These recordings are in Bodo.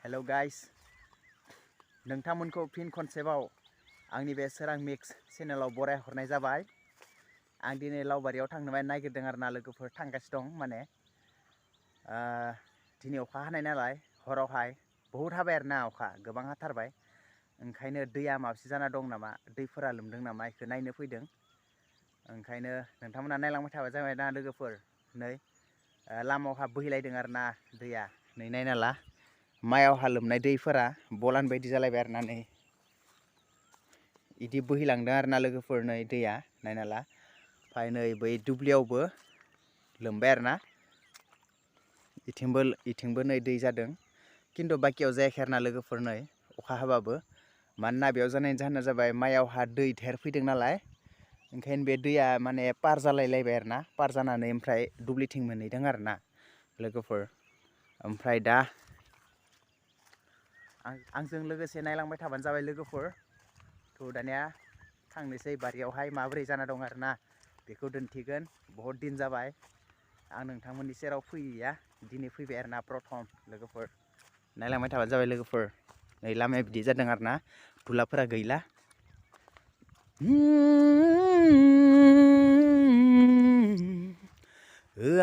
हेलो गाइस नोंथांमोनखौ फिन खनसेबाव आंनि बे Swrangmix चेनेलाव बराय हरनाय जाबाय। आं दिनै लावबारियाव थांनो नागिरदों आरोना लोगोफोर थांगासिनो दं माने दिनै अखा हानाय नालाय हरावहाय बहुत हाबाय आरोना अखा गोबां हाथारबाय ओंखायनो दैया माबसे जाना दं नामा दैफोरा लोमदों नामा इखौ नायनो फैदों। ओंखायनो नोंथांमोना नायलांबाय थाबा जाबाय ना लोगोफोर। नै लामायावहा बोहैलायदों आरोना दैया नै नायना ला मायावहा लोमनाय दैफोरा बलान बायदि जालायबाय आरोना नै इदि बोहैलांदों आरोना लोगोफोर नै दैया नायना ला ओमफ्राय नै बै दुब्लियावबो लोमबाय आरोना इथिंबो नै दै जादों खिन्थु बाकियाव जायाखै आरोना लोगोफोर नै अखा हाबाबो मानोना बेयाव जानायनि जाहोना जाबाय मायावहा दै थेर फैदों नालाय ओंखायनो बे दैया माने पार जालायलायबाय आरोना पार जानानै ओमफ्राय दुब्लिथिं मोनहैदों आरोना लोगोफोर। ओमफ्राय दा आंजों लोगोसे नायलांबाय थाबानो जाबाय लोगोफोर। थ' दानिया थांनोसै बारियावहाय माबोरै जाना दं आरोना बेखौ दिन्थिगोन। बहुत दिन जाबाय आं नोंथांमोननि सेराव फैया दिनै फैबाय आरोना प्रथम लोगोफोर नायलांबाय थाबानो जाबाय लोगोफोर। नै लामाया बिदि जादों आरोना धुलाफोरा गैला।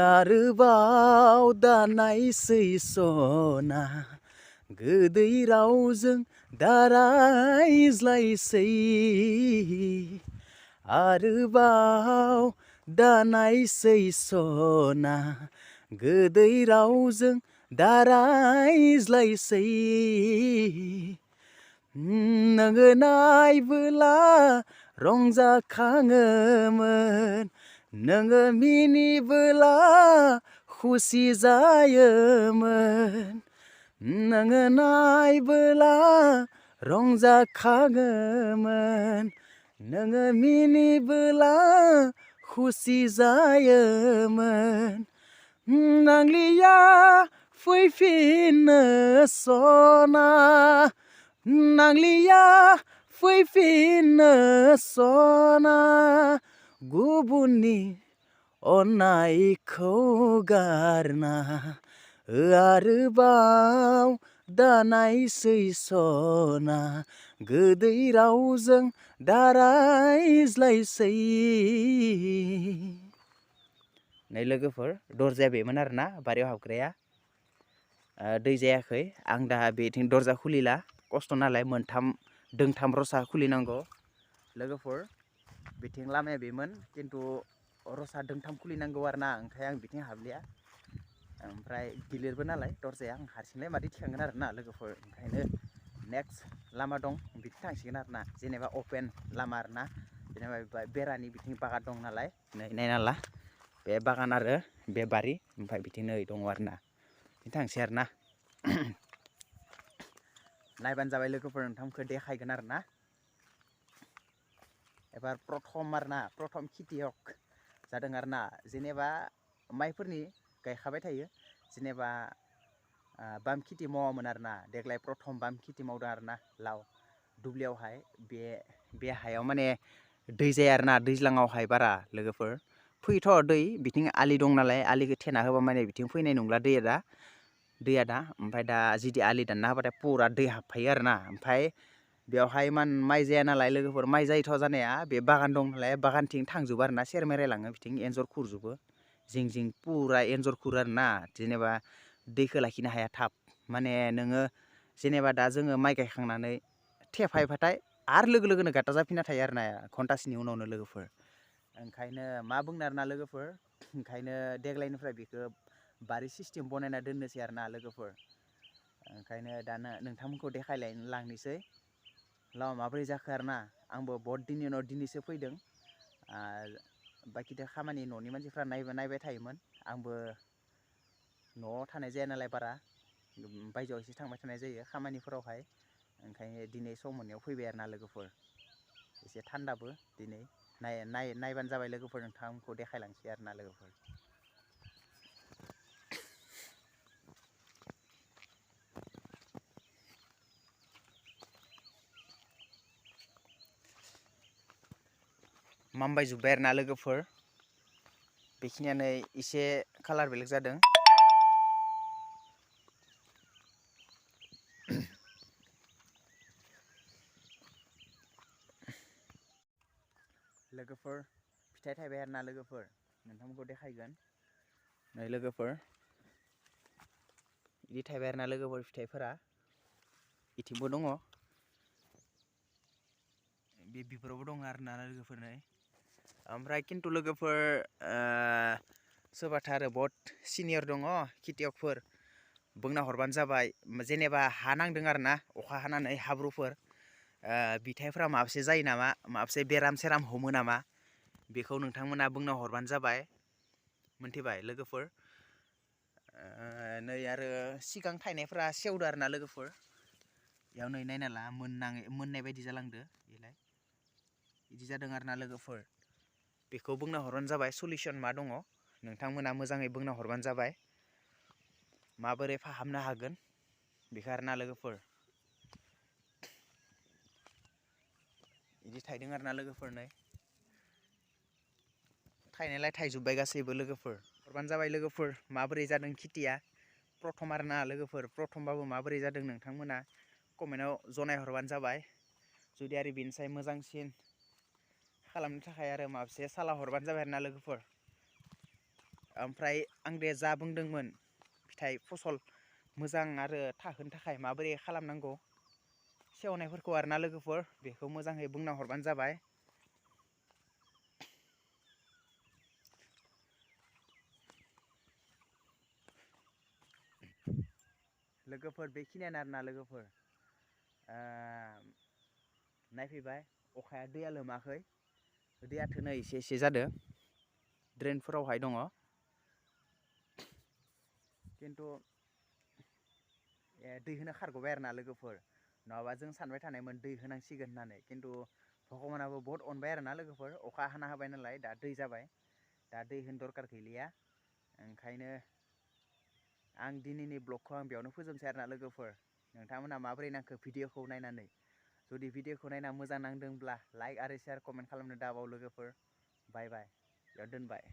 आरोबाव दा नायसै सना गोदै रावजों दा रायज्लायसै आरोबाव दा नायसै सना गोदै रावजों दा रायज्लायसै नोङो नायबोला रंजाखाङोमोन नोङो मिनिबोला खुसि जायोमोन नोङो नायबोला रंजाखाङोमोन नोङो मिनिबोला खुसि जायोमोन नांलिया फैफिननो सना नांलिया फैफिननो सना गुबुननि अननायखौ गारना आरोबाव दा नायसै सना गोदै रावजों दा रायज्लायसै। नै लोगोफोर दरजाया बेमोन आरोना बारियाव हाबग्राया दै जायाखै आं दा बेथिं दरजा खुलिला खस्थ' नालाय दोंथाम रसा खुलिनांगौ लोगोफोर। बिथिं लामाया बेमोन खिन्थु रसा दोंथाम खुलिनांगौ आरोना ओंखायनो आं बिथिं हाबलिया ओमफ्राय गिलिरबो नालाय दरजाया आं हारसिंलाय मादै थिखांगोन आरोना लोगोफोर। ओंखायनो नेक्स्ट लामा दं बिथिं थांसिगोन आरोना जेनेबा अपेन लामा आरोना जेनेबा बेरानि बिथिं बागान दं नालाय नै नायना ला बे बागान आरो बे बारि ओमफ्राय बिथिं नै दङ आरोना बिथिं थांसै आरोना नायबानो जाबाय लोगोफोर नोंथांमोनखौ देखायगोन आरोना एबार प्रथम आरोना प्रथम खेथियक जादों आरोना जेनेबा माइफोरनि गायखाबाय थायो जेनेबा बाम खेथि मावामोन आरोना देग्लाय प्रथम बाम खेथि मावदों आरोना लाव दुब्लियावहाय बे हायाव माने दै जाया आरोना दैज्लाङावहाय बारा लोगोफोर फैयोथ' दै बिथिं आलि दं नालाय आलिखौ थेना होबा माने बिथिं फैनाय नंला दैया दा ओमफ्राय दा जुदि आलि दानना होबाथाय पुरा दै हाबफायो आरोना ओमफ्राय बेवहाय माइ जाया नालाय लोगोफोर माइ जायोथ' जानाया बे बागान दं नालाय बागानथिं थांजोबो आरोना सेर मेरायलाङो बिथिं एन्जर खुरजोबो जिं जिं पुरा एन्जर खुरो आरोना जेनेबा दैखौ लाखिनो हाया थाब माने नोङो जेनेबा दा जोङो माइ गायखांनानै थेफायबाथाय आरो लोगो लोगोनो गाटा जाफिनना थायो आरोना घन्टासेनि उनावनो लोगोफोर। ओंखायनो मा बुंनो आरोना लोगोफोर ओंखायनो देग्लायनिफ्राय बेखौ बारि सिस्टेम बनायना दोननोसै आरोना लोगोफोर। ओंखायनो दानो नोंथांमोनखौ देखायलांनोसै लामा माबोरै जाखो आरोना आंबो बहुत दिननि उनाव दिनैसो फैदों बाखिथ' खामानि न'नि मानसिफ्रा नायबाय थायोमोन आंबो न'आव थानाय जाया नालाय बारा बायजोआव एसे थांबाय थानाय जायो खामानिफोरावहाय ओंखायनो दिनै सम मोननायाव फैबाय आरोना लोगोफोर एसे थान्दाबो दिनै नायबानो जाबाय लोगोफोर नोंथांमोनखौ देखायलांसै आरोना लोगोफोर। मामबाय जोब्बाय आरोना लोगोफोर बेखिनियानो एसे कालार बेलेग जादों। लोगोफोर फिथाइ थाइबाय आरोना लोगोफोर नोंथांमोनखौ देखायगोन नै लोगोफोर इदि थाइबाय आरोना लोगोफोर फिथाइफोरा इथिंबो दङ बे बिफोरावबो दङ आरोना लोगोफोर नै ओमफ्राय खिन्थु लोगोफोर सोरबाथा आरो बहुत सिनियर दङ खेथियकफोर बुंना हरबानो जाबाय जेनेबा हा नांदों आरोना अखा हानानै हाब्रुफोर बिथाइफ्रा माबासे जायो नामा माबासे बेराम सेराम हमो नामा बेखौ नोंथांमोना बुंना हरबानो जाबाय मोनथिबाय लोगोफोर नै आरो सिगां थाइनायफ्रा सेवदो आरोना लोगोफोर इयाव नै नायना ला मोननाय बायदि जालांदो बेलाय बिदि जादों आरोना लोगोफोर बेखौ बुंना हरबानो जाबाय सलिउसन मा दङ नोंथांमोना मोजाङै बुंना हरबानो जाबाय माबोरै फाहामनो हागोन बेखौ आरोना लोगोफोर बिदि थाइदों आरोना लोगोफोर नै थाइनायलाय थाइजोब्बाय गासैबो लोगोफोर हरबानो जाबाय लोगोफोर माबोरै जादों खेथिया प्रथम आरोना लोगोफोर प्रथमबाबो माबोरै जादों नोंथांमोना कमेन्टआव जनायहरबानो जाबाय जुदि आरो बेनिसाय मोजांसिन खालामनो थाखाय आरो माबसे साला हरबानो जाबाय आरोना लोगोफोर ओमफ्राय आं दे जा बुंदोंमोन फिथाइ फसल मोजां आरो थाहोनो थाखाय माबोरै खालामनांगौ सेवनायफोरखौ आरोना लोगोफोर बेखौ मोजाङै बुंना हरबानो जाबाय लोगोफोर बेखिनियानो आरोना लोगोफोर नायफैबाय अखाया दैया लोमाखै दैयाथ' नै एसे जादों ड्रेनफोरावहाय दङ खिन्थु दै होनो खारग'बाय आरोना लोगोफोर नङाबा जों सानबाय थानायमोन दै होनांसिगोन होननानै खिन्थु भगबानाबो बहुत अनबाय आरोना लोगोफोर अखा हाना होबाय नालाय दा दै जाबाय दा दै होनो दरकार गैलिया ओंखायनो आं दिनैनि ब्लगखौ आं बेयावनो फोजोबसै आरोना लोगोफोर नोंथांमोना माबोरै नांखो भिडिअखौ नायनानै जुदि भिडिअखौ नायना मोजां नांदोंब्ला लाइक आरो शेयार कमेन्ट खालामनो दाबाव लोगोफोर बाय बाय बेयाव दोनबाय।